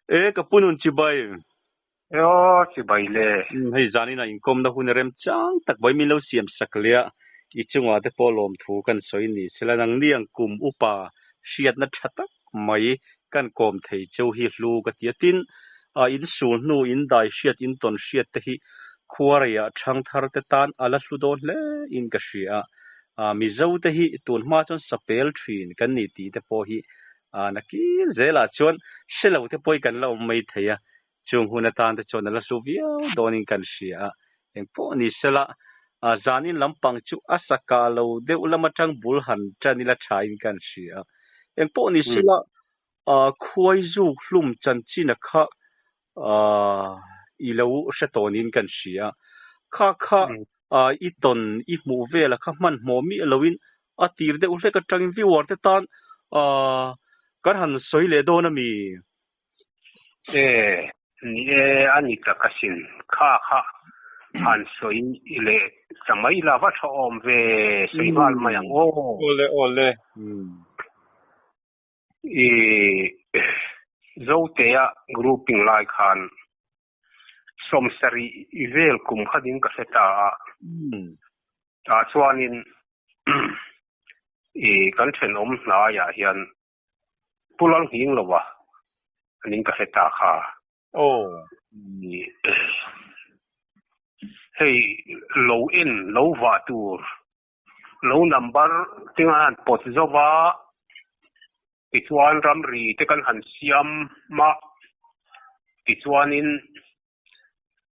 E ka pu nun chibai. E aw chibai le. Umm hei zanin ah inkawmna hun remchang tak vawi min lo siam sak leh a, i chungah te pawh lawmthu kan sawi ni sela nangni ang kum upa hriatna tha tak mai kan kawm thei cheu hi hlu ka ti a, tin in sul hnu in dai hriat in tawn hriat te hi khuareiah thangthar te tan a la hlu dawn hle in ka hria a, Mizo te hi tun hma chuan sapel thin kan ni tih te pawh hi Nakin zelah chuan hre lo te pawhin kan la awm mai thei a, chung hun atan te chuan a la hlu viau dawnin kan hria a, engpawh ni sela zanin lampang chu a sakah lo deuh lam atang bul han tan ila thain kan hria a, engpawh ni sela khuai zuk hlum chanchin a kha i lo hre tawnin kan hria a, kha kha i tawn i hmuh vel a kha hmanhmawh miah loin a tir deuh hlek atangin viewer te tan kan han sawi leh dawn a mi? E, ni e, a ni tak asin. Kha kha han sawi leh ta mai la va tha awm ve, sawi nghal mai ang aw. Awle awle. I Zotea grouping lai khan sawmsarih vel kum kha ding ka hre ta a. Tah chuanin i kan thenawm hnaiah hian Pu Lalnghing lova anin ka hre ta kha. Aw. I hei lo en lo vah tur lo number te an han pawt zo va, tichuan ramri te kan han siam a, tichuanin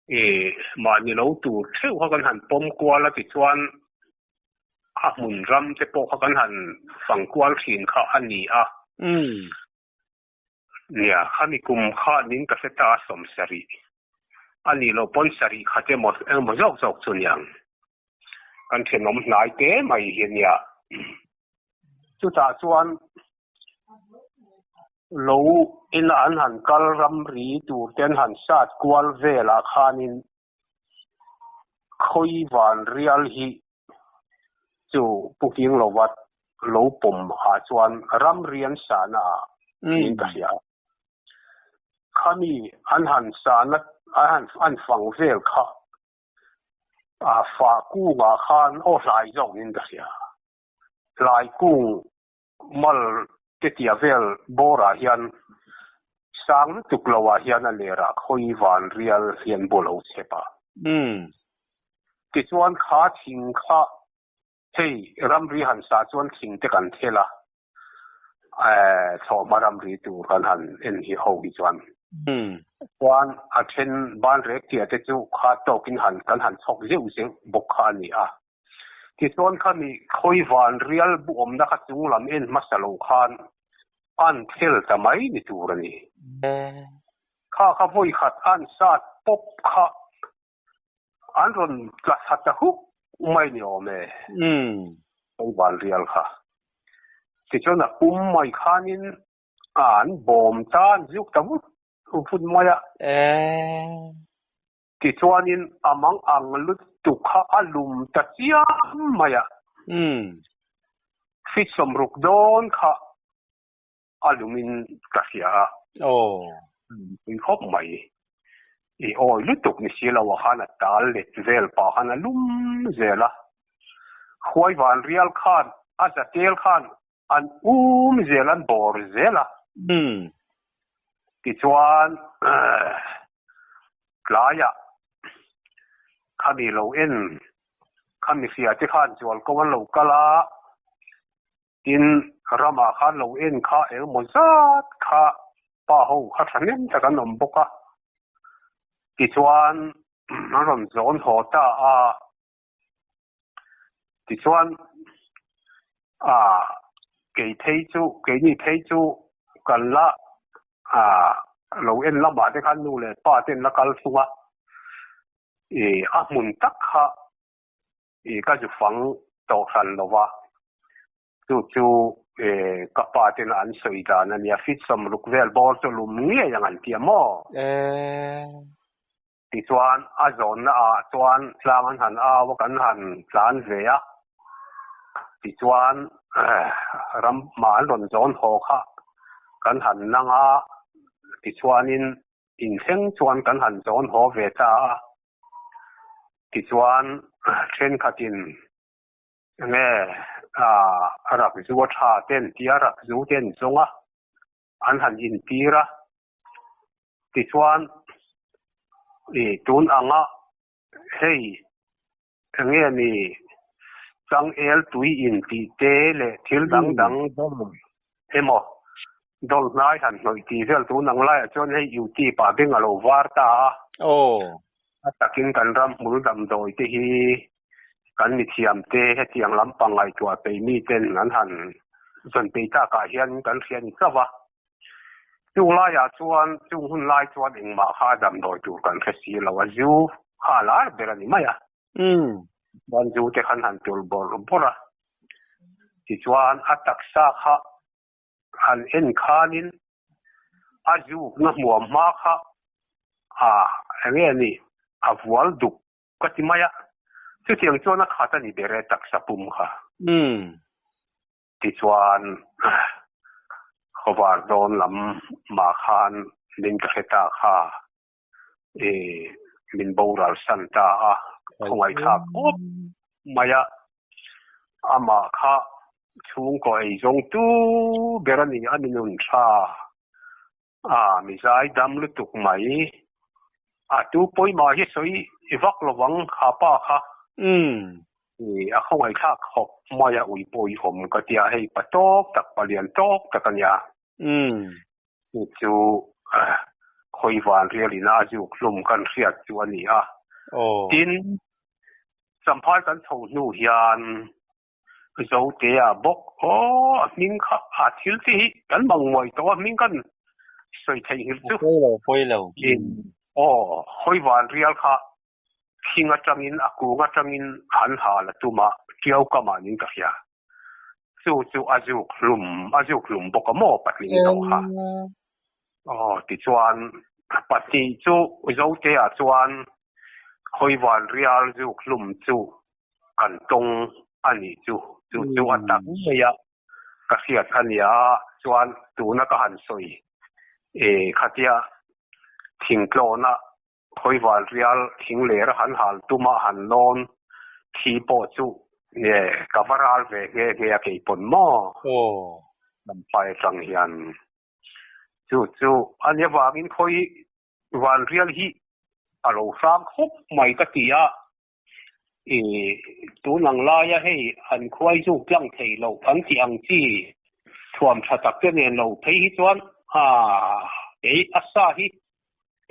ih mahni lo tur theuh kha kan han pawm kual a, tichuan a hmun ram te pawh kha kan han fang kual thin kha a ni a. Nia, khami kum kha nin ka hre ta a sawmsarih a nih loh pawn sarih khat emaw engemaw zawk zawk chu niang. Kan thenawm hnai te mai hi nia. Chutah chuan lo ina an han kal ramri tur te an han sat kual velah khanin Khawi van rial hi chu Pu Hminglova lo pawm ah chuan ramri an sahna ah niin ka hria. Khami an han sahna an han fang vel kha fah kungah khan aw hlai zawk niin ka hria. Hlai kung Mal te tia vel bawrah hian sang lutuk loah hian a lerah khawi van rial hian bu lo chep a. Tichuan kha thing kha hei ramri han sah chuan thing te kan thel a, thlawhhma ramri tur kan han en hi ho hi chuan. Chuan a then banrek tia te chu kha tawkin han kan han chhawk zeuh zeuh bawk kha a ni a. Tichuan khami khawi van rial bu awmna kha chung lam en hmasa lo khan an thel ta mai ni tur a ni. Kha kha vawi khat an sat pawp kha an rawn tla thla ta huk mai ni awm e. Khawi van rial kha. Tichuan a pum mai khanin an bawm ta an zuk ta vut vut mai a. Tichuanin a mang ang lutuk kha a lum ta chiam mai a. Fit sawmruk dawn kha a lumin ka hria a. Pui khawp mai. I awi lutuk ni si lo ah khan a tal let vel pah khan a lum zel a. Khuai van rial khan a zatel khan an um zel an bawr zel a. Tichuan tlaiah khami lo en khami hria te khan zual ko an lo kal a, tin ramah khan lo en kha engemaw zat kha pa ho kha thahnem tak an awm bawk a. Tichuan an rawn zawn haw ta a. Tichuan ah kei phei chu keini phei chu kan la ah lo en lamah te khan nu leh pa ten la kal thung a, ih a hmun tak kha ih ka zu fang tawh hran lo va, chu chu ih ka pa ten an sawi dan a nia, fit sawmruk vel bawr chu lum ngei ang an ti a maw? Tichuan a zawnna ah chuan tlang an han au a, kan han tlan ve a. Tichuan ram mah an rawn zawn haw kha kan han nang a, Tichuanin in thleng chuan kan han zawn haw ve ta a. Tichuan thenkhatin enge rak zu a tha te an ti a, rak zu te an zawng a, an han intir a. Tichuan tun anga hei Enge ni changel tui in tih te leh thil dang dang dawm emaw dawl hnai han hnawih tih vel tun ang laiah chuan hei YouTube ah beng a lo var ta a. Aw. A takin kan ram hmul damdawi te hi kan mithiam te hetiang lampang ngaihtuah peih mi ten an han zawn peih takah hian kan hria ni chauh a. Chung laiah chuan chung hun lai chuan engmah kha a damdawi tur kan hre si lo a, zu kha a lar ber a ni mai a. Chuan zu te khan han tul bawrh bawrh a, tichuan a taksa kha han en khanin a zukna hmuam hma kha a enge a ni a vual duk ka ti mai a, chutiang chuan a khat a ni ber e taksa pum kha. Tichuan, khawvar dawn lam mah khan min ka hre ta kha, i min boral san ta a, khawngaihthlak khawp mai a, amah kha chhungkaw eizawng tu ber a ni a, mi nun tha a, mi zai dam lutuk mai, a tu pawimah hi sawi vak lovang kha pa kha. I a khawngaihthlak khawp mai a ui pawh i awm ka tia hei pa tawk tak pa lian tawk tak a nia. Chu chu khawi van rial ina a zuk hlum kan hriat chu a ni a. Tin, Champhai kan chho hnu hian Zotea bawk aw a hming kha a thil te hi kan mang muai tawh a hming kan sawi theihnghilh chu. Pawi lo, pawi lo. Aw khawi van rial kha Thing atangin a kung atangin han hal a tum a, Tiau kamah nin ka hria. Chu chu a zuk hlum, a zuk hlum bawk a maw patling tawh kha. Aw tichuan pahnih chu Zotea chuan Khawivan rial zuk hlum chu kan tawng a nih chu, chu chu a tak ngei a ka hriat a nia chuan tuna ka han sawi e khatia thingtlawna Khawival rial thing ler a han hal tum a han lawn thi pawh chu nge ka va ral ve nghe nghe a kei pawn maw? Aw. Lampai atang hian chu chu a nia vangin khawi van rial hi a lo hrang khawp mai ka ti a, i tun ang laia hei an khuai zuk tlang thei lo an tih ang chi thuam tha tak te nen lo phei hi chuan a ei a sa hi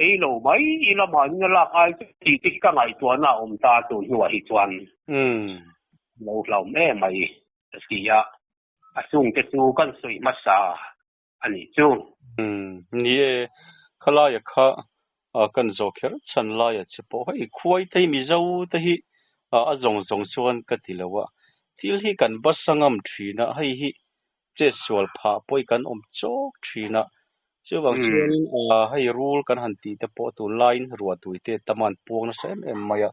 ei lo mai ila mahni a lak ai chu tih te hi ka ngaihtuahna a awm ta tun hnuah hi chuan lo hlauhawm em mai ka ti a, a chungte chu kan sawi hmasa a nih chu. Ni e, khalaia kha kan zawh kher chhan laia che pawh hei khuai te hi Mizo te hi a zawng zawng chuan ka ti lo a, thil hi kan basa ngam thin a, hei hi chet sual phah pawh hi kan awm chawk thin a, chuvang chuanin hei rul kan han tih te pawh tunlaiin ruahtui te tam a an puang nasa em em mai a,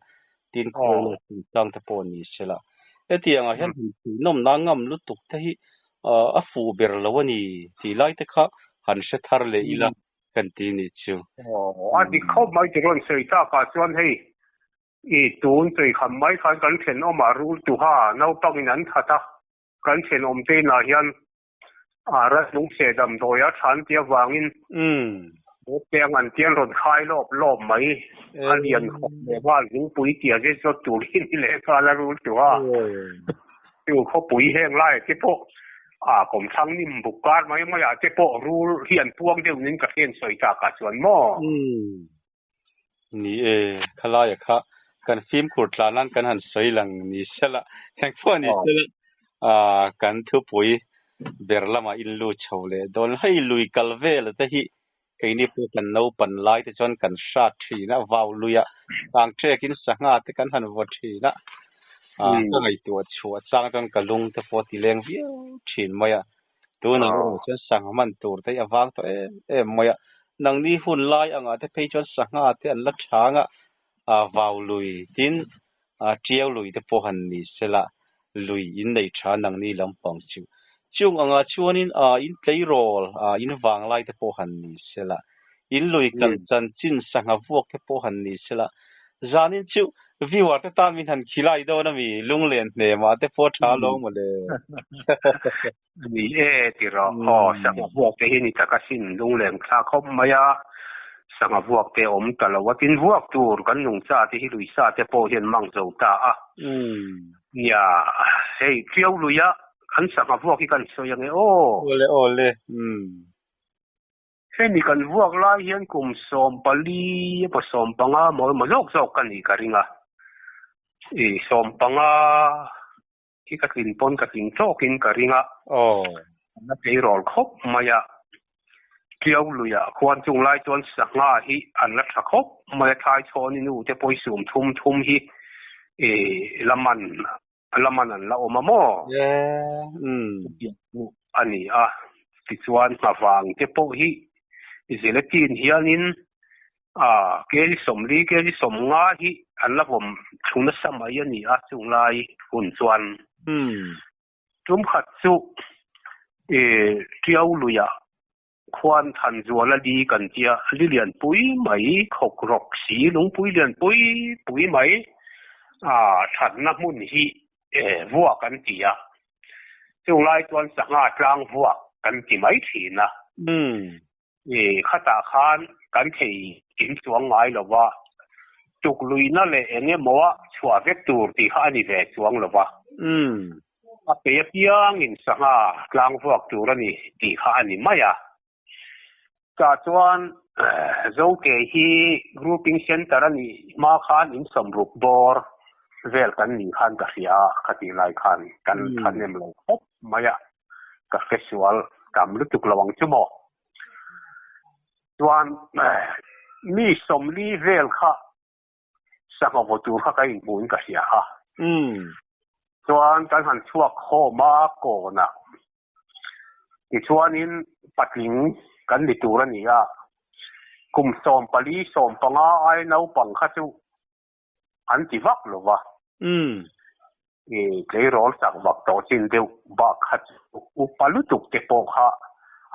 tin khawi leh chungchang te pawh ni sela. Hetiang ah hian han tih nawmna ngam lutuk te hi a fuh ber lo a ni tih lai te kha han hre thar leh ila kan ti ni chu. A dik khawp mai ti rawn sawi tak ah chuan hei i tun sawi kham mai khan kan thenawm ah rul tuha naupang in an that a, kan thenawm te inah hian A ral lungchhe damdawi a than tih avangin Bawkte ang an tian rawn khai lawp lawp mai. A lian khawp leh nghal zungpui tia zet zawt tur hi ni leh nghal a rul tu a. Chu khawpui heng laiah te pawh a kawmthlang nim buk kar mai maiah te pawh rul hi an puang deuh nin ka hriat sawi takah chuan maw? Ni e, khalaia kha kan fimkhur tlan nan kan han sawi lang ni sela, engpawh ni sela ah kan thupui ber lamah in lut chho leh dawn. Hei lui kal vel te hi keini pawh kan naupan lai te chuan kan hrat thin a, vau luiah tang ṭekin sangha te kan han vaw thin a, ah ka ngaihtuah chhuah chang chuan ka lung te pawh a ti leng viau thin mai a. Tunah erawh chuan sangha man tur te hi a vang tawh em em mai a, nangni hun lai angah te phei chuan sangha te an la chhang a, ah vau lui tin ah tiau lui te pawh han ni sela lui in nei tha nangni lampang chu. Chung angah chuanin ah in tleirawl ah in vang lai te pawh han ni sela. In lui kal chanchin sangha vuak te pawh han ni sela. Zanin chu viewer te tan min han khilai dawn a mi, lunglen hnemah te pawh tha alawng mawle. Ni e ti rawh. Aw, sangha vuak te hi ni tak asin lunglen thla khawp mai a, sangha vuak te awm ta lo a, tin vuak tur kan nungcha te hi lui sa te pawh hian mang zo ta a. Nia, hei Tiau luia kan sangha vuak hi kan sawi ange aw. Awle awle, umm. Hemi kan vuak lai hian kum 14 emaw 15 maw emaw zawk zawk ka nih ka ring a, i 15 hi ka tlin pawn ka tling tawkin ka ring a, na tleirawl khawp mai a, Tiau luiah khuan chung lai chuan sangha hi an la tha khawp mai a, thlai chhawni nu te pawh hi sum thum thum hi i la man la man an la awm a maw? A ni a, tichuan nghavang te pawh hi gelatin hianin kg 40 kg 50 hi an la vawm thlu nasa mai a ni a chung lai hun chuan. Tum khat chu Tiau luiah Khuan Thanzuala li kan tia, li lian pui mai, khawk rawk si, lungpui lian pui pui mai thatna hmun hi vuak an ti a. Chung lai chuan sangha tlang vuak kan ti mai thin a. Khatah khan kan thei kim chuang ngai lo va, tukluihna leh eng emaw a chhuah vek tur tih kha a ni ve chuang lo va. A pe apiangin sangha tlang vuak tur a ni tih kha a ni mai a. Chah chuan Zoke hi Grouping Centre a nih hma khan in sawmruk bawr vel kan nih khan ka hria a, ka tih lai khan kan thahnem lo khawp mai a, ka hre sual tam lutuk lo ang chu maw. Chuan mi 40 vel kha sangha vaw tur kha ka inhmuhin ka hria a. Chuan kan han chhuak khawm a kawnah tichuanin patling kan ni tur a ni a, kum 14 15 ai naupang kha chu an ti vak lo va. Tleirawl chak vak tawh chin deuh bak kha chu upa lutuk te pawh kha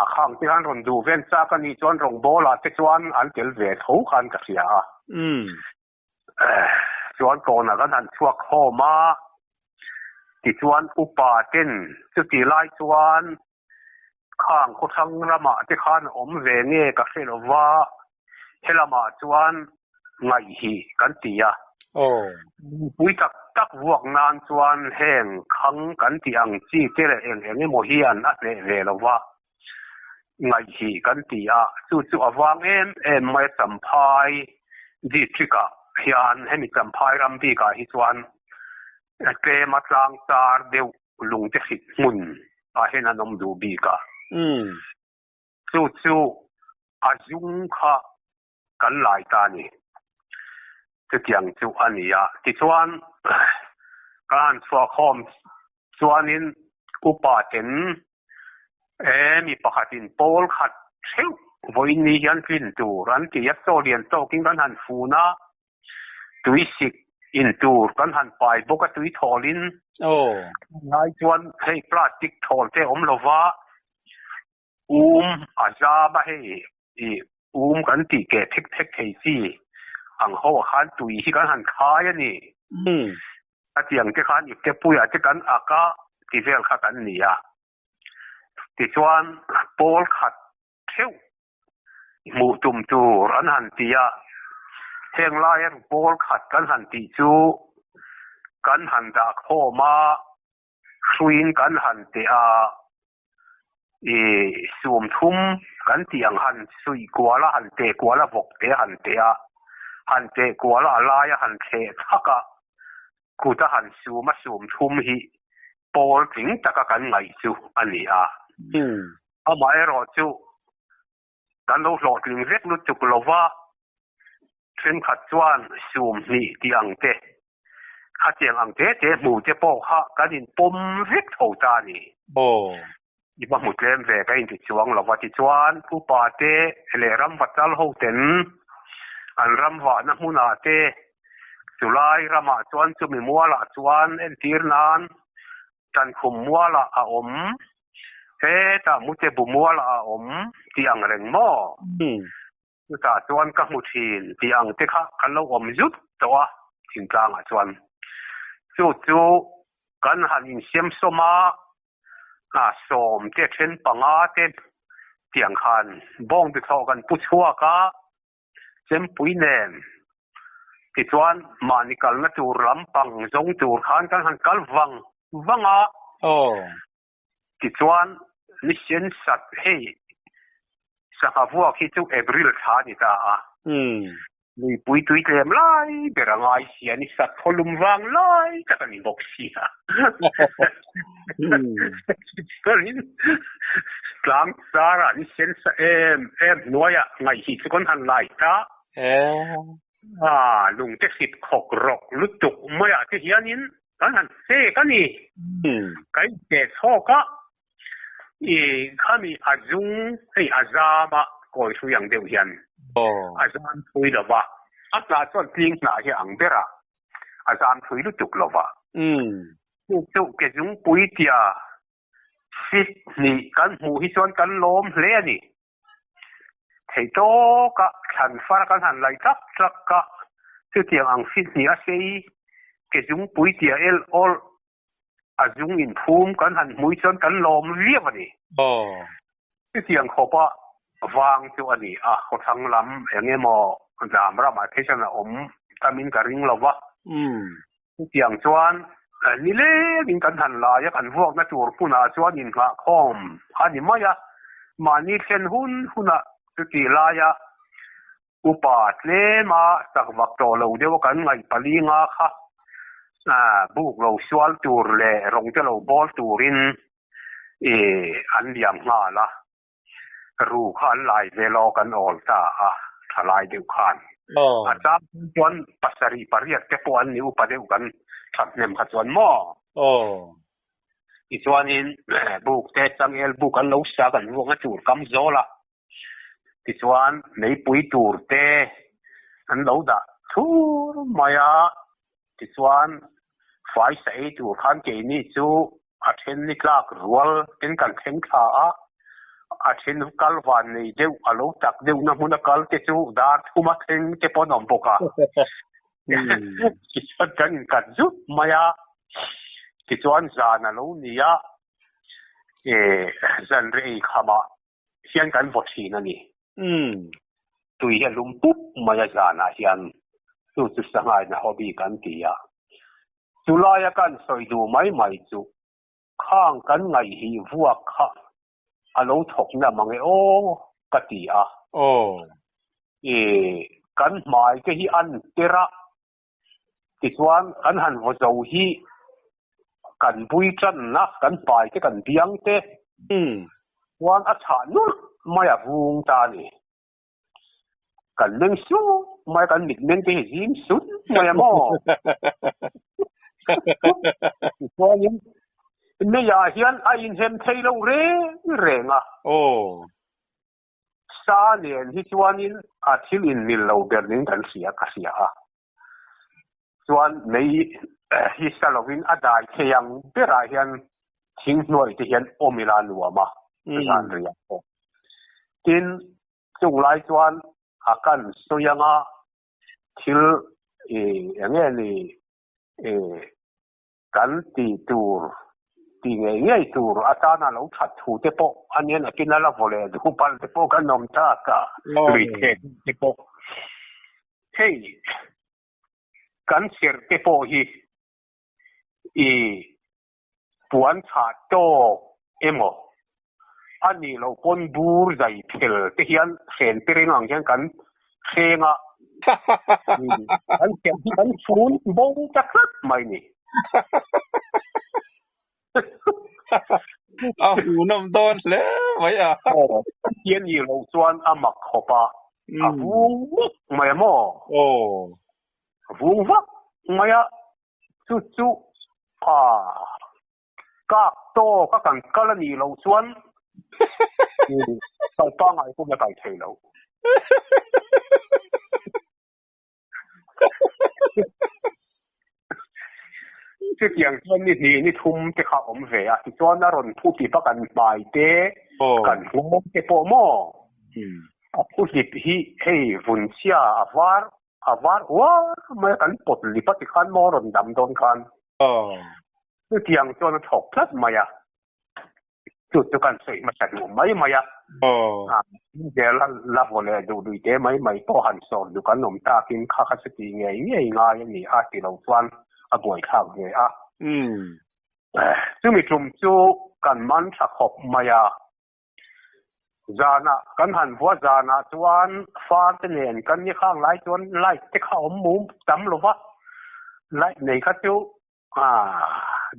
a khang te khan rawn duh ven chak a nih chuan rawngbawlah te chuan an tel ve tho khan ka hria a. Chuan kawnah kan han chhuak khawm a, tichuan upa ten chuti lai chuan khang khawthlang ramah te khan a awm ve nge ka hre lo va, helamah chuan ngaih hi kan ti a. Mipui tak tak vuak nan chuan heng khang kan tih ang chi te leh eng eng emaw hian a hneh ve lo va, ngaih hi kan ti a. Chu chu a vang em em mai a Champhai district ah hian hemi Champhai ram bikah hi chuan tlema tlang char deuh lungte hrit hmun ah hian an awm duh bik a. Chu chu a zung kha kan lai ta a ni. Chutiang chu a ni a. Tichuan ka han chhuahkhawm chuanin upa ten e mi pakhatin pawl khat theuh vawiin ni hian tlin tur an ti a, chaw lian tawkin kan han fun a. Tui sik in tur kan han pai bawk a tui thawlin lai chuan hei plastic thawl te awm lova um a zam a hei i um kan tih keh thek thek thei chi ang ho ah khan tui hi kan han khai a ni. A tiang te khan ipte puiah te kan ak a ti vel kha kan ni a. Tichuan pawl khat theuh Hmuh tum tur an han ti a, heng laia pawl khat kan han tih chu kan han dah khawm a, hruiin kan han teh a, i sum thum kan tih ang han suih kual a, han teh kual a, vawk te han teh a, han teh kual a, a laia han thleh thak a, kut a han sum a, sum thum hi pawl tling taka kan ngaih chu a ni a. Amaherawhchu, kan lo hlawhtling vek lutuk lova, thenkhat chuan sum hnih tih ang te, khatiang ang te te hmu te pawh kha kan inpawm vek tho ta a ni. I va hmu tlem ve ka inti chuang lova, tichuan upa te leh ramva chal ho ten an ramvahna hmunah te chulai ramah chuan chumi mualah chuan entir nan Tankhum mualah a awm, hetah Mutebu mualah a awm tih ang reng maw? Chutah chuan ka hmu thin tih ang te kha kan lo awm zut tawh a thingtlangah chuan. Chu chu kan han insiamsawm a, 7 te then 5 te tiang khan bawng tuthlawh kan pu chhuak a, chempui nen tichuan mahni kalna tur lampang zawng tur khan kan han kal vang vang a. Tichuan ni sen sat hei sangha vuak hi chu April thla a ni ta a. Nuipui tui tlem lai ber a ngai sia ni sat thaw lum vang lai tak a ni bawk sia. Chuanin tlang sarah ni sen sa em em hnuaiah ngaihhi chu kan han lai ta. Lungte hrip khawk rawk lutuk maiah te hianin Kan han sek a ni. Ka inpeh chhawk a, i khami a zung hei a zam a kawi hrui ang deuh hian a zam thui lo va, a hnah chuan tling hnah hi a ang ber a, a zam thui lutuk lo va. Chu chu ke zungpui tia fit hnih kan hmuh hi chuan kan lawm hle a ni. Thei tawk a, thlan far kan han lai tlak tlak a, chutiang ang fit hnih a sei, ke zungpui tia el awlh a zung inphum kan han hmui chuan kan lawm viau a ni. Chutiang khawpa vang chu a ni a, khawthlang lam eng emaw dam ramah phei chuan a awm tamin ka ring lo va. Chutiang chuan nilengin kan han lai a, kan vuakna tur hmunah chuan innghahkhawm a ni mai a. Mahni thlen hun hunah chutih laia upa tlema chak vak tawh lo deuha kan ngaih pali nga kha buk lo sual tur leh rawng te lo bawl turin an liam nghal a. Ru kha an lai vel aw kan awl ta a, tha lai deuh khan. A chang chuan pasarih pariat te pawh an ni upa deuh kan that hnem kha chuan maw? Tichuanin buk te changel buk an lo sa kan vuak a tur kam zawl a, tichuan meipui tur te an lo dah thur mai a, tichuan fai sa ei tur khan keini chu A then ni tlak rual ten kan thleng thla a, a then kal van nei deuh a lo tak deuhna hmuna kal te chu dar thuma thleng te pawh an awm bawk a. Tichuan kan inkat zut mai a, tichuan zan a lo ni a, zan reh eikhamah hian kan vaw thin a ni. Tui hi a lum pup mai a zanah hian chu chu sanghain a hobby kan ti a. Chulaia kan sawi duh mai mai chu khang kan ngaih hi vuak kha a lo thawk na mang e aw ka ti a. I kan hmai te hi an ter a, tichuan kan han vaw zo hi kan bui tanna kan hmai te kan biang te chuan a chhah nulh mai a vung ta a ni. Kan meng sut mai a, kan mit meng te hi zim sut mai a maw? Tichuanin meiah hian a inhem thei lo reng reng a. Sa nen hi chuanin a thil inmil lo ber niin kan hria ka hria a. Chuan mei hi sa lovin a dai thei ang berah hian thing hnuai te hian awm ila a nuam a, zan riah pawh. Tin, chung lai chuan a kan sawi anga thil eng nge ni kan tih tur, tih ngei ngei tur atana lo that thu te pawh a nia nakin a la vaw leh duh palh te pawh kan awm tak a, lui theh te pawh. Hei kan serh te pawh hi i puan chhah tawk emaw a nih loh pawn bur zai phel te hian hren pereng ang hian kan hreng a, kan serh hi kan chhun bo ta tlat mai ni. A hmuhnawm dawn hle mai a. Hi a nih loh chuan a mak khawp a, a vung vak mai a maw? A vung vak mai a, chu chu a kak tawk a kan kal a nih loh chuan kal pangngai pawh a kal thei lo. Chutiang chuan ni hnih ni thum te kha awm ve a, tichuan a rawn phu tih pa kan hmai te, kan nghawng te pawh maw? A phuhlip hi hei vun chhia a var a var uar mai a kan pawt lip a tikhan maw rawn dam dawn khan. Chutiang chuan a thawk tlat mai a. Chu chu kan sawi hmasa duh mai mai a. Zel la vaw leh duh lui te mai mai pawh han sawr duh kan awm takin kha kha chuti ngei ngei ngai a ni a ti lo chuan a buaithlak ve a. Chumi tum chu kan man tha khawp mai a. Zanah kan han vua zanah chuan far te nen kan ni khang lai chuan light te kha awm mum tam lo va, light nei kha chu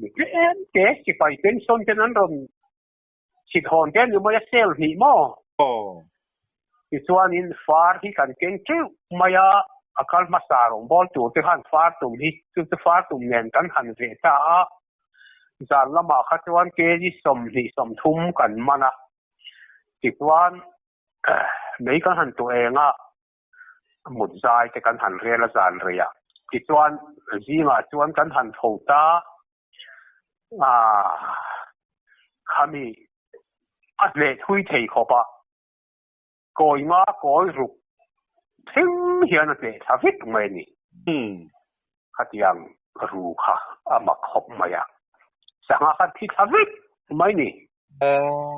mi tlem te sipai pension ten an rawn chhit hawn te ni mai a sel hnih maw? Tichuanin far hi kan keng teuh mai a, a kal hmasa rawngbawl tur te khan far tum hi chu chu far tum nen kan han veh ta a. Zan lamah kha chuan kg 20 30 kan man a, tichuan mei kan han tuah eng a, mut zai te kan han rel a zan rei a, tichuan zingah chuan kan han tho ta a, khami a hneh thui thei khawp a, kawi nga kawi ruk thleng hian a hneh thla vek mai a ni. Khatiang ru kha a mak khawp mai a, sangha kha thi thla vek mai ni.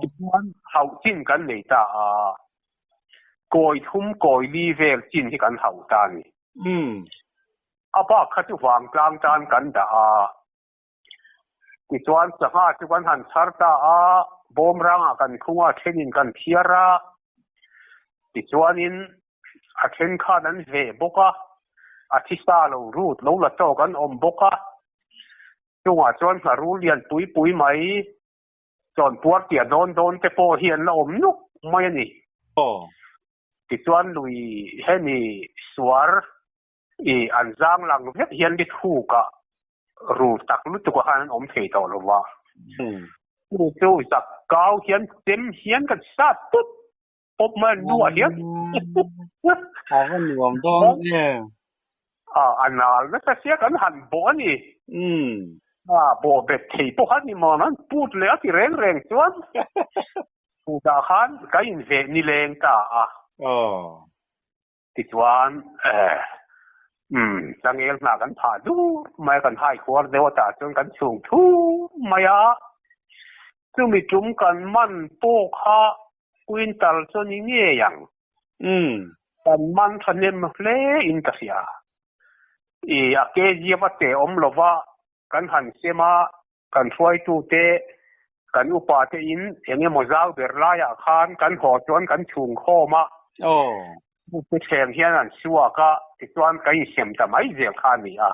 Tichuan hauh chin kan nei ta a, kawi thum kawi li vel chin hi kan hauh ta a ni. A bak kha chu vangtlang tan kan dah a, tichuan sangha chu kan han chhar ta a, bawmrangah kan khung a, thenin kan thiar a, tichuanin A then khan an veh bawk a, a thisa lo rut lo la tawk an awm bawk a. Chungah chuan ngharul lian pui pui mai, chawnpuar tia dawn dawn te pawh hi an la awm nuk mai a ni. Tichuan lui hemi suar i an zang lang vek hian li thukah ru tak lutuk ah khan an awm thei tawh lo va. Chu chu zak kau hian chem hian kan sat tut Pawp mai an duh ah hian. A va nuam dawn em. A a nal nasa sia kan han bawh a ni. A bawh bet thei pawh kha ni maw an put leh a ti reng reng chuan chutah khan ka inveh nileng ta a. Tichuan umm changel hna kan phah dur mai a, kan hai khuar deuh a tah chuan kan chhung thur mai a, chumi tum kan man pawh kha quintal chu ni ngei ang. Kan man thahnem hle in ka hria. I a kg va teh awm lova kan han sem a, Kan hruaitute, kan upate in eng emaw zau ber laiah khan kan haw chuan kan chhung khawm a, thuthleng hian an suak a, tichuan kan insem ta mai zel kha a ni a.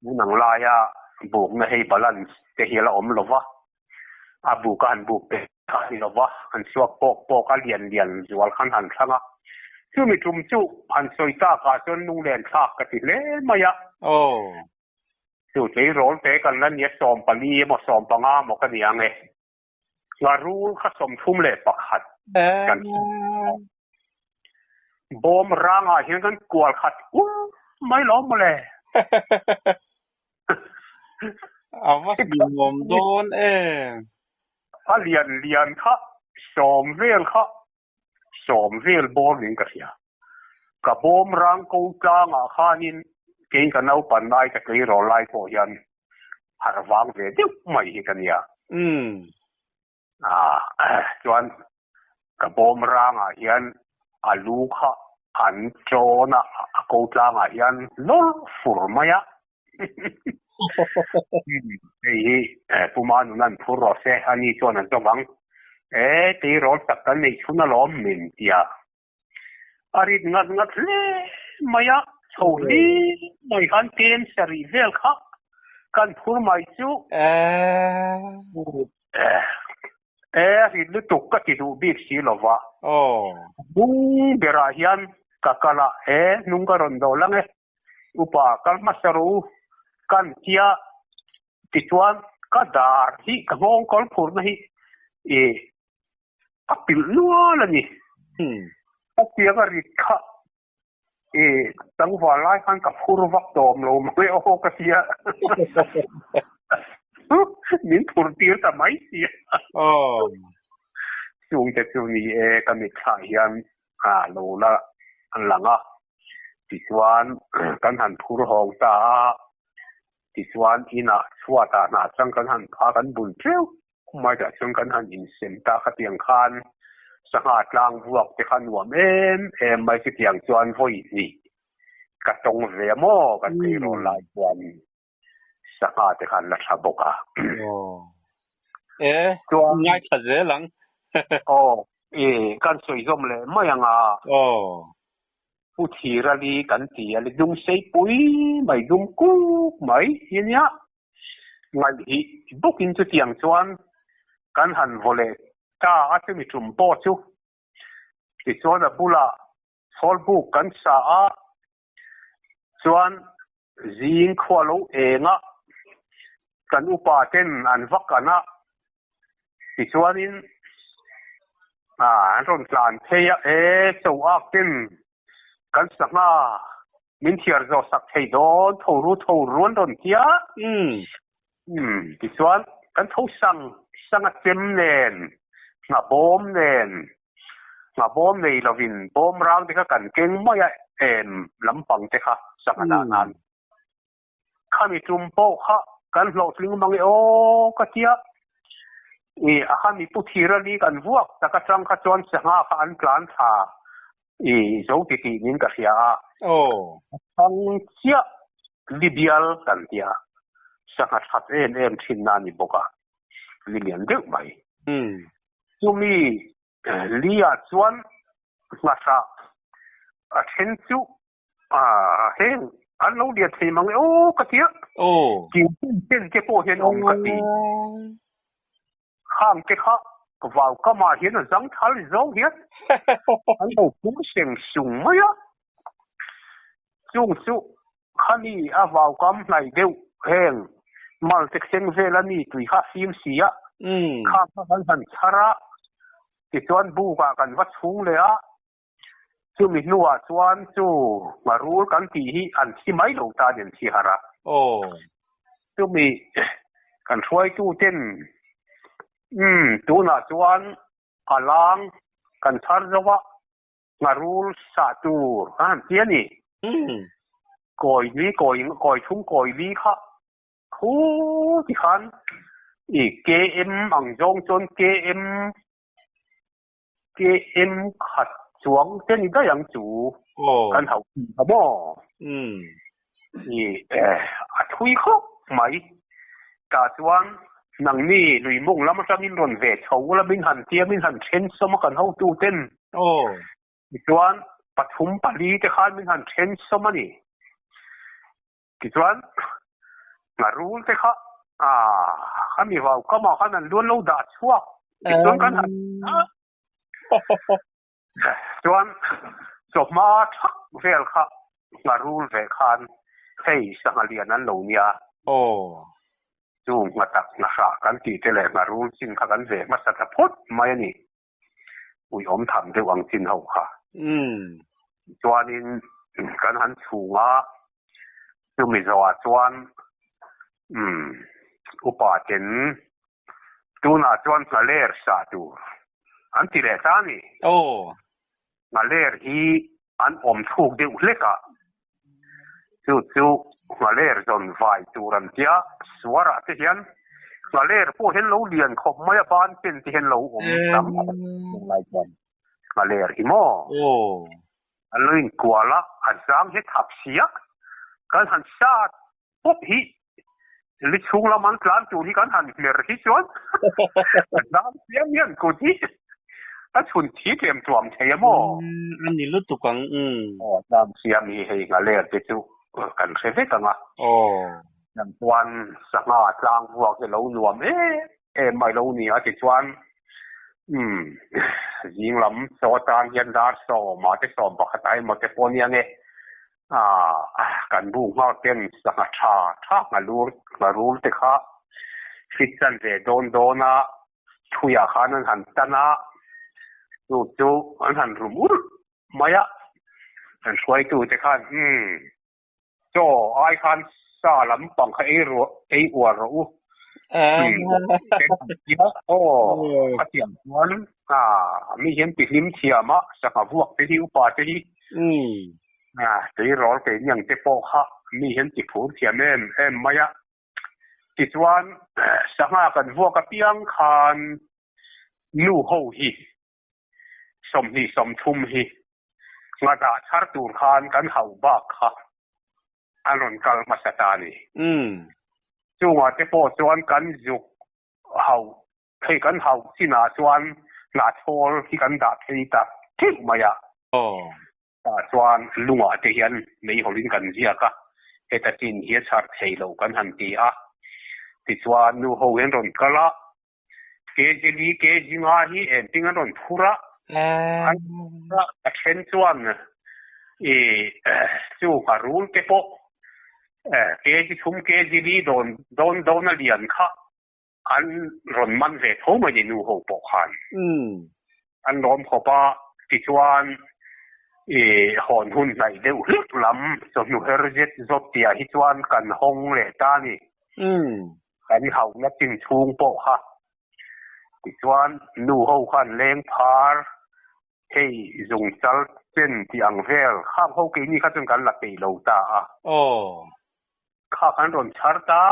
Tun ang laia bukna hei balance te hi a la awm lo va, a buk a han buk pe kha a ni lo va, an suak pawk pawk a, lian lian zual khan han thlang a. Chumi tum chu han sawi takah chuan lunglen thlak ka ti hle mai a. Chu tleirawl te kan la nia 14 emaw 15 emaw ka ni ang e. Ngharul kha 31 kan bawm rangah hian kan kual khat ur mai lo mawle. A va hlimawm dawn em. A lian lian kha 10 vel kha 10 vel bawr niin ka hria. Ka bawm rang ko tlangah khanin kei ka naupan lai ka tleirawl lai pawh hian harh vang ve deuh mai hi ka nia. Chuan ka bawm rangah hian a lu kha an chawn a, a ko tlangah hian lawr fur mai a. Hei hi Puma nun an phur rawh se, ani chuan an zawm ang. E, tleirawl tak kan neih chhun alawm min tia. A rit ngat ngat hle mai a, chho hli mai khan kem sarih vel kha kan phur mai chu. E, a rit lutuk ka ti duh bik si lo va. Hnung berah hian ka kal a, e, hnung ka rawn dawl ang e. Upa kal hmasa rawh u, kan tia tichuan ka dar hi ka nghawng kawl phurna hi i a pilh nual a ni. Ka tiang a rit kha i tlangval lai khan ka phur vak tawm lo mai aw ka tia min phur tir ta mai sia. Chungte chu ni e ka mitthlah hian a lo la lang a, tichuan kan han phur hawng ta a, tichuan inah chhuatah hnah chang kan han pha kan bun teuh mai tah chuan kan han insem ta khatiang khan sangha tlang vuak te kha nuam em em mai chutiang chuan vawi hnih ka tawng ve a maw kan tleirawl lai chuan. Sangha te khan la tha bawk a. Aw. E, Chuan ngaithla zel ang. Aw, e, kan sawi zawm leh mai ang a. Aw. Pu Thirali kan ti a, li dum sei pui mai, dum kuk mai hi ania. Ngaih hi bawkin chutiang chuan kan han vaw leh ta a, chumi tum pawh chu. Tichuan a bulah chhawlbuk kan sa a, Chuan zing khua lo eng a, kan upa ten an va kan a, tichuanin an rawn tlan phei a, e cho ak ten kan sangha min thiar zawh sak thei dawn tho ru tho ru an rawn ti a. Tichuan kan tho sang sang a chem nen, ngha bawm nen, ngha bawm nei lovin bawm rang te kha kan keng mai a em lampang te kha sangha dah nan. Khami tum pawh kha kan hlawhtling mang e aw ka tia. I a khami pu thir a li kan vuak tak atang kha chuan sangha kha an tlan thla i zo ti tih niin ka hria a. Aw. A chhang chiah Libial kan tia sangha that em em thinna a ni bawk a, li lian deuh mai. Chumi li-ah chuan nghahrah a then chu heng an lo lian thei mang e aw ka tia. Aw. Tin ten te pawh hian awm ka ti. Khang te kha vau kamah hian a zang thal zawng hian an lo pung seng sung mai a. Chung chu khami a vau kam hnaih deuh heng mal te thleng vel a ni tui kha a fim si a. Khang kha kan han chhar a, tichuan bukah kan va chhung leh a. Chumi hnuah chuan chu ngarul kan tih hi an thi mai lo ta an thi har a. Aw. Chumi kan hruaitu ten umm tunah chuan a lang kan chhar zo a, ngarul sah tur a han ti a ni. Umm. Kawi li kawi kawi thum kawi li kha khu ti khan i KM ang zawng chuan KM KM khat chuang te ni daih ang chu kan hauh tih kha maw? I a thui khawp mai. Tah chuan nangni lui mawng lam atangin rawn ve chho ula min han tia min han then sawm a kan hotu ten. Tichuan pathum pali te khan min han then sawm a ni. Tichuan ngarul te kha khami vau kamah khan an luan lo dah chhuak tichuan kan han chuan chawhma thak vel kha ngarul ve khan hei sangha lian an lo nia. Aw. Chu nghatak nghahrah kan tih te leh ngarul chin kha kan ve hmasa ta phawt mai a ni. Uiawm tham deuh ang chin ho kha. Chuanin kan han chhung a, chumi zawhah chuan upa ten tunah chuan nghaler sah tur an ti leh ta a ni. Nghaler hi an awm thluk deuh hlek a, chu chu nghaler zawn vai tur an tia, suarah te hian nghaler pawh hian lo lian khawp mai a, ban pen te hian lo awm tam khawp mai chuan nghaler hi maw? An lo inkual a, a zang hi thap si a, kan han sat pawp hi li chhung lam an tlan tur hi kan han hmer hi chuan a zang chiang hian kut hi a chhun thi tlem tuam thei a maw? A ni lutuk ang. Aw, zang siam hi hei nghaler te chu kan hre vek ang a. Nang chuan sangha tlang vuak hi lo nuam em em mai lo ni a tichuan umm zing lam chaw atan hian dar sawm ah te sawm pakhat ah emaw te pawh nia nge Kan bu nghak ten sangha tha tha nghalur ngharul te kha fit chan ve dawn dawn a, thuiah khan an han tan a, chu chu an han rum ulh mai a, an hruaitu te khan umm chaw ai khan sa lampang kha ei ruah ei uar rawh u. Aw a tiang chuan mi hian ti hlim thiam a, sangha vuak te hi upa te hi tui rawl keini ang te pawh kha mi hian ti phur thiam em em mai a. Tichuan sangha kan vuak apiang khan nu ho hi 20, 30 hi nghadah chhar tur khan kan hauh bak kha an rawn kal hmasa ta a ni. Chungah te pawh chuan kan zuk hauh hei kan hauh chinah chuan hnahchawl hi kan dah phei ta theuh mai a. Tah chuan lungah te hian meihawlin kan ziak a, heta chin hi a chhar thei lo kan han ti a. Tichuan nu ho hian rawn kal a, Kg li kg nga hi engtin an rawn phur a, an phur a, a then chuan i chu ka rul te pawh kg thum kg li dawn dawn dawn a lian kha an rawn man ve tho mai ni nu ho pawh khan. An lawm khawp a, tichuan i hawn hun hnaih deuh hlek lam chawhnu her zet zawt tihah hi chuan kan hawng leh ta a ni. Kan hauhna chin chhung pawh kha tichuan nu ho khan leng phar hei zung chal chen tih ang vel khang ho keini kha chuan kan la peih lo ta a. Kha kan rawn chhar ta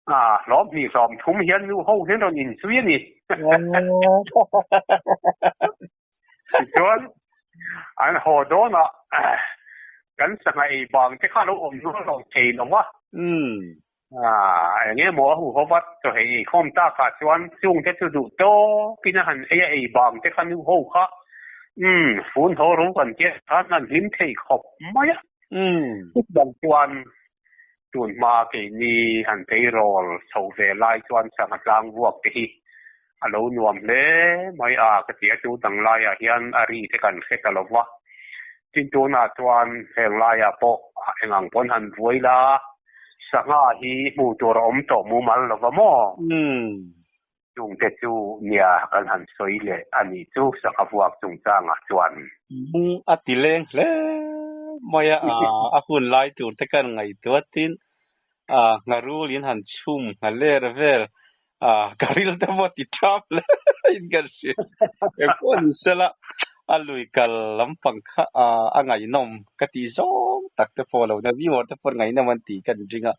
a, hlawm hnih hlawm thum hian nu ho hian rawn inzui a ni. Tichuan an haw dawnah kan sangha ei bang te kha a lo awm hnuai lo thei lo va. Eng emaw a huho vat chaw hei ei khawm takah chuan chung te chu duh tawkin a han ei a, ei bang te kha nu ho kha fun haw ru kan tia khan an hlim thei khawp mai a. Chutiang chuan tun hma keini han tleirawl chho ve lai chuan sangha tlang vuak te hi a lo nuam hle mai a ka ti a, chu dang laiah hian a ri te kan hre ta lo va, tin tunah chuan heng laiah pawh eng ang pawn han buai la, sangha hi hmuh tur a awm tawh mumal lo va maw? Chung te chu nia kan han sawi leh a nih chu sangha vuak chungchangah chuan. Lung a ti leng hle mai a, a hun lai tur te kan ngaihtuah tin ngharul in han chhum nghaler vel ka ril te pawh ti thap hle in kan hria. Engpawh ni sela a lui kal lampang kha a ngaihnawm ka tih zawng tak te pawh lo nia, viewer te pawh ngaihnawm an tih kan ring a.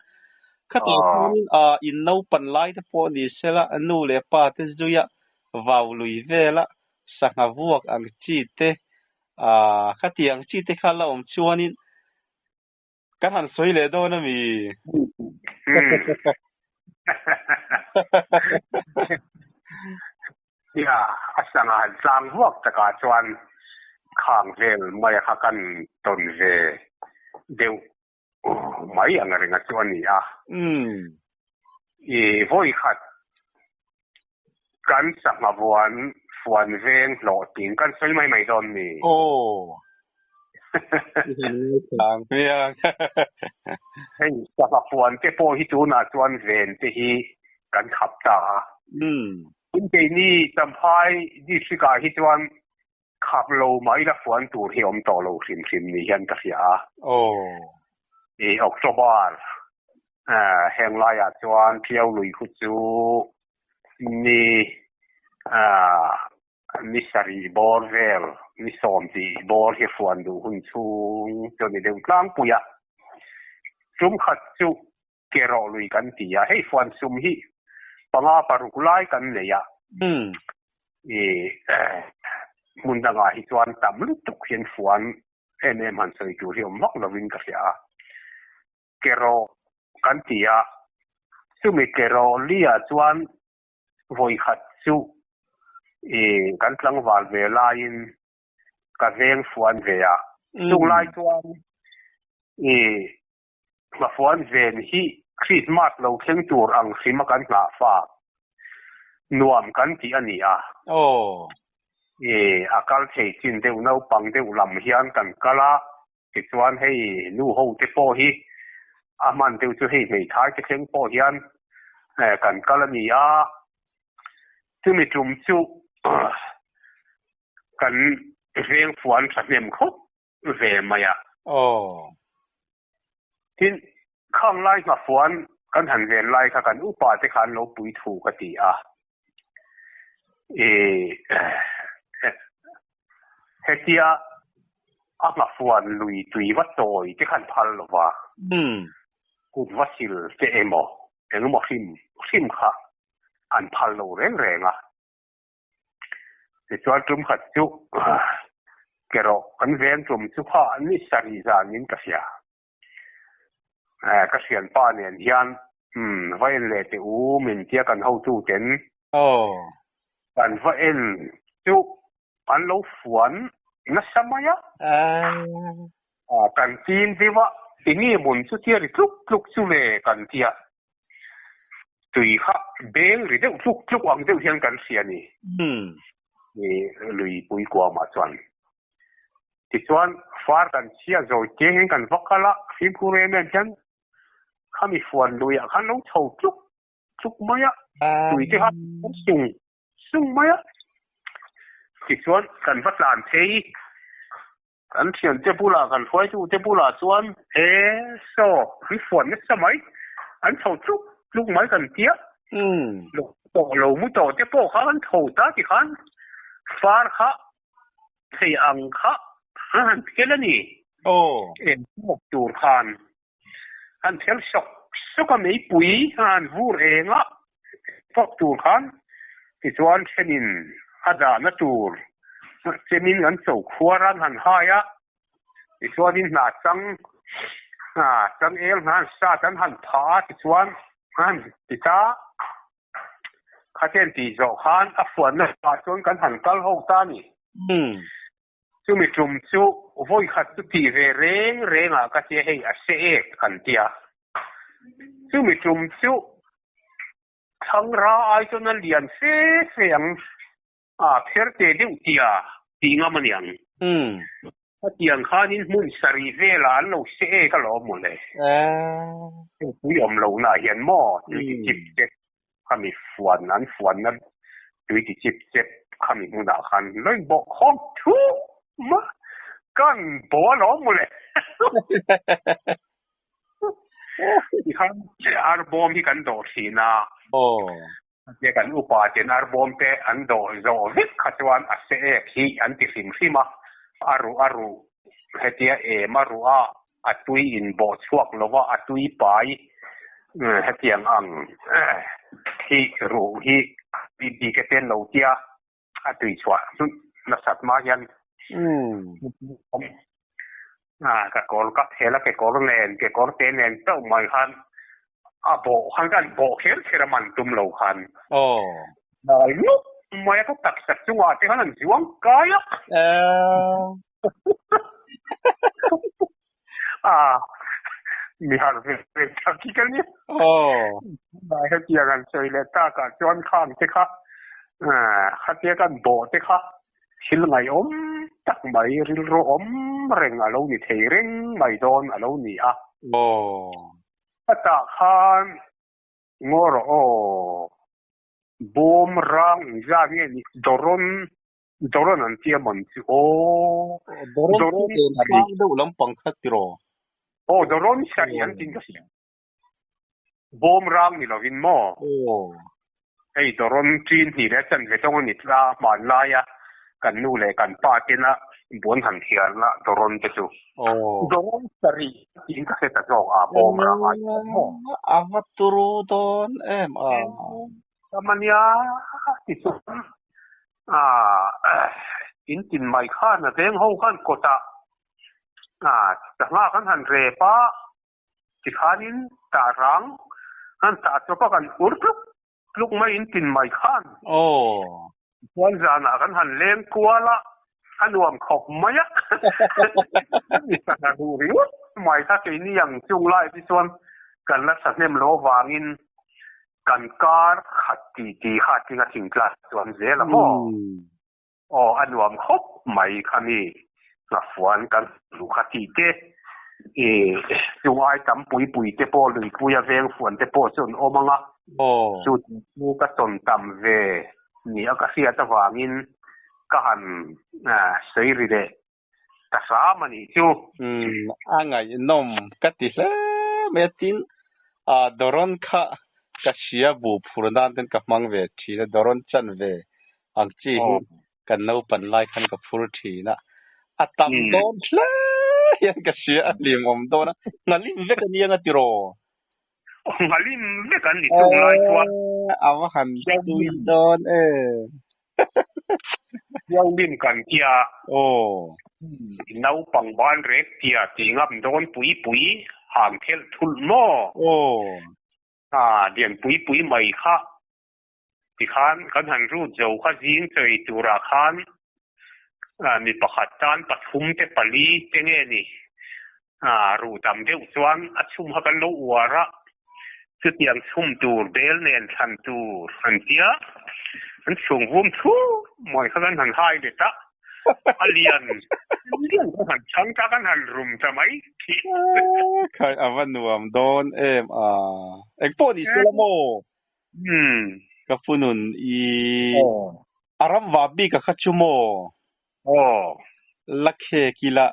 Khatah chuanin in naupan lai te pawh ni sela nu leh pa te zuia vau lui vela sangha vuak ang chi te khati ang chi te kha la awm chuanin Kan han sawi leh dawn a mi? Nia, a sangha han tlang vuak takah chuan khang vel mai kha kan tawn ve deuh mai ang renga chu a ni a. I vawi khat kan sangha vuan fuan veng hlawh ting kan sawi mai mai dawn ni. Aw. Hei sangha fuan te pawh hi tunah chuan ven te hi kan khap ta a. Tin keini Champhai district ah hi chuan khap lo mai la fuan tur hi awm tawh lo hrim hrim ni hian ka hria a. I October heng laiah chuan Tiau lui khu chu ni ni sarih bawr vel ni sawm tih bawr hi fuan duh hun chhung chu a ni deuh tlangpui a. Tum khat chu ke rawh lui kan ti a, hei fuan sum hi panga paruk lai kan nei a. I hmun dangah hi chuan tam lutuk hian fuan em em han sawi tur hi awm vak lovin ka hria a. Ke rawh kan ti a, chumi ke rawh liah chuan vawi khat chu i kan tlangval ve laiin ka veng fuan ve a. Chung lai chuan i Hmafuan ven hi Krismas lo thleng tur ang hrim a kan nghah fa nuam kan tih a ni a. I a kal thei chin deuh naupang deuh lam hian kan kal a, tichuan hei nu ho te pawh hi a hman deuh chu hei hmeithai te thleng pawh hian kan kal a ni a. Chumi tum chu kan veng fuan thahnem khawp ve mai a. Aw. Tin, khang lai hmafuan Kan han ven lai kha kan upa te kha an lo pui thu ka ti a. Ih hetia a nghafuan lui tui va chawi te kha an phal lo va. Kut va sil te emaw engemaw hrim hrim kha an phal lo reng reng a. Tichuan tum khat chu kerawh kan veng tum chu kha ni sarih zan in ka hria. Ka hrianpa nen hian va en leh teh u min tia kan hotu ten kan va en chu an lo fuan nasa mai a. Kan chin deuh a, enge mawn chu tia ri tluk tluk chu le kan tia. Tui kha beng ri deuh tluk tluk ang deuh hian kan hria ni. Lui pui kuamah chuan. Tichuan far kan chhia zawi te hian kan va kal a, fimkhur em em hian khami fuan luiah khan lo chho tluk tluk mai a, tui te kha an sung sung mai a. Tichuan kan va tlan phei, kan thiante bulah kan hruaitute bulah chuan e saw an fuan nasa mai, an chho tluk tluk mai kan tia. Lo tawh lo mu tawh te pawh kha kan tho ta tikhan far kha Thei ang kha an han phel a ni. Eng hmuak tur khan han phel sawk sawk a, meipui a han vur eng a hmuak tur khan tichuan thenin a dahna tur chemin an cho khuar a, an han hai a, tichuanin hna chang changel hna an sat an han phah a, tichuan an han ti ta. Khaten tih zawh khan a fuanna ah chuan kan han kal ho ta a ni. Chumi tum chu vawi khat chu tih ve reng reng ah ka tia hei a se ek an tia. Chumi tum chu thlangra ai chuan a lian fe fe ang a pher te deuh tia tih ngam a niang. Khatiang khanin hmun sarih velah an lo se ek alawm mawle. Heng pui awm lohnaah hian maw tui ti chip chep khami fuan an fuanna tui ti chip chep khami hmunah khan lawih bawh khawm thum a kan bawh alawm mawle. Tikhan arbawm hi kan dawh thin a. Tia kan upa ten arbawm te an dawh zawh vek kha chuan a se ek hi an ti hrim hrim a, a ruh a ruh hetia em a ruh a, a tui in bawh chhuak lo va, a tui pai hetiang ang hi ruh hi bik te an lo tia a tui chhuah nasat hma hian ka kawr ka phel a, kekawr nen kekawr te nen chauh mai khan a bawh khan ka bawh kher kher a man tum lo khan hnai lup mai a ka taksa chungah te khan an zuang kai a a mi harh ve ve tak hi ka nia hetiang an sawi leh takah chuan khang te kha khatia kan bawh te kha Thil ngaihawm tak mai, rilru awm reng a lo ni thei reng mai dawn a lo ni a. A tah khan ngaw rawh aw, bawm rang engzat nge ni, Doron, Doron an tia mawn chu aw, Doron sang deuh lampang kha tiraw? Aw, Doron sari an tin ka hria. Bawm rang ni lovin maw? Hei Doron ṭin hnih leh chanve tawng a ni tla hman laia kan nu leh kan pa tena buan han thiarna Doron te chu. Doron sarih tiin ka hre ta zawk a, bawm rang ai chuan maw? A va turu dawn em a. Tam a nia ti chuan in tin mai khan a veng ho khan kawtah sangha kan han rep a. Tikhanin tah rang an tah chawp a kan ur tluk tluk mai in tin mai khan. Chuan zanah kan han leng kual a, a nuam khawp mai a. Mi sangha duh ringawt mai kha keini ang chung lai te chuan kan la thahnem lo avangin kan kar khat ti ti kha a tling a thingtlang chuan zel a maw. Aw a nuam khawp mai kha mi nghafuan kan luh kha tih te i chung ai tam pui pui te pawh luipui a veng fuan te pawh chu an awm ang a, chu chu ka tawn tam ve ni a ka hriat avangin ka han sawi ri leh ta hram a nih chu. A ngaihnawm ka ti hle mai a, tin. A Doron kha ka hria bu phur nan ten ka hmang ve thin a, Doron chan ve ang chi hi kan naupan lai khan ka phur thin a, a tam dawn hle hian ka hria a hlimawm dawn a, nghalim vek a nia nga tiraw? Nghalim vek an ni chung lai chuan. A va han tui dawn e. Hiolim kan tia. Aw. Naupang ban rek tia ti ngam dawn pui pui hang thelh thulh maw? Aw. A lian pui pui mai kha tikhan kan han rut zo kha zing chawi turah khan mi pakhat tan pathum te pali te nge ni ruh tam deuh chuan a chhum kha kan lo uar a, chutiang chhum tur bel nen thlan tur an tia, an chhung vum thur mawi kha kan han hai let a, a lian lian kan han chhang ta kan han rum ta mai khi. Khai a va nuam dawn em a, engpawh ni se la maw? Ka funun i a ram va bik a kha chu maw? Aw. La khek ila.